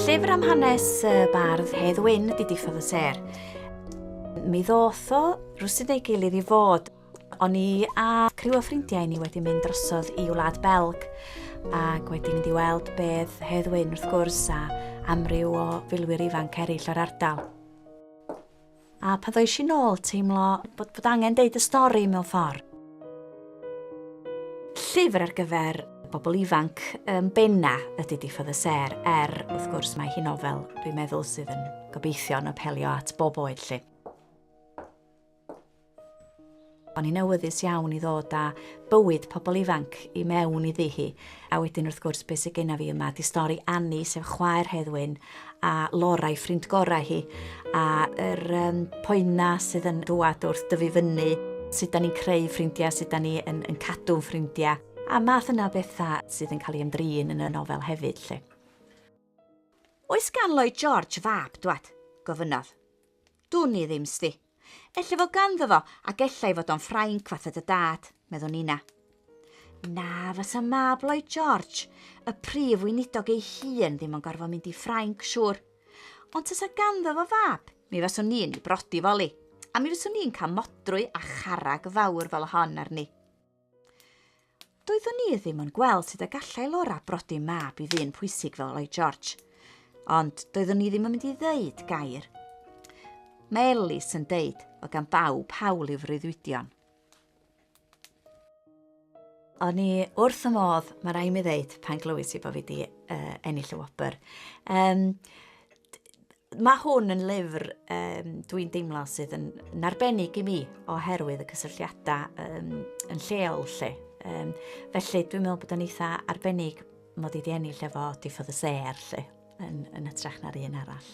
Llyfr am hanes y bardd Hedd Wyn ydy Diffodd y Sêr. Mi ddoth o rywsut neu gilydd i fod. O'n i a criw o ffrindiau ni wedi mynd drosodd i Wlad Belg ac wedi mynd i weld bedd Hedd Wyn wrth gwrs a amryw o filwyr ifanc eraill o'r ardal. A pan ddois i nôl, teimlo bod, bod angen deud y stori mewn ffordd. Llyfr ar gyfer bobl ifanc yn benna ydy Diffodd y Sêr, er wrth gwrs mae hi nofel dwi'n meddwl sydd yn gobeithio yn apelio at bob oed lle. O'n i'n awyddus iawn i ddod â bywyd pobl ifanc i mewn iddi hi. A wedyn wrth gwrs beth sydd genna fi yma di stori Annie, sef chwaer Hedd Wyn, a Laura i ffrind gorau hi, a yr um, poena sydd yn dŵad wrth dyfu fyny, sut da ni'n creu ffrindiau, sut da ni yn, yn cadw'n ffrindiau, a math yna o bethau sydd yn cael ei ymdrin yn y nofel hefyd. Lle. Oes gan Lloyd George fab, dwad? gofynnodd. Dwn i ddim, sti. Ella fod ganddo fo, ac ella ei fod o'n Ffrainc fatha dy dad, meddwn Nina. Na, fysa mab Lloyd George, y prif weinidog ei hun, ddim yn gorfod mynd i Ffrainc, siŵr. Ond tasa ganddo fo fab, mi faswn ni'n ei brodi fo li, a mi faswn ni'n cael modrwy a charreg fawr fel hon arni. Doeddwn i ddim yn gweld sut y gallai Laura brodi mab i ddyn pwysig fel Lloyd George. Ond doeddwn i ddim yn mynd i ddeud gair. Mae Elis yn deud fod gan bawb hawl i'w freuddwydion. O'n i wrth y modd, mae rai mi ddeud, pan glywys i bod fi wedi uh, ennill y wobr. Um, Mae hwn yn lyfr um, dwi'n deimlo sydd yn, yn arbennig i mi oherwydd y cysylltiadau um, yn lleol lle. Um, felly dwi'n meddwl bod o'n eitha arbennig mod i wedi ennill efo Diffodd y Sêr lle, yn, yn hytrach na'r un arall.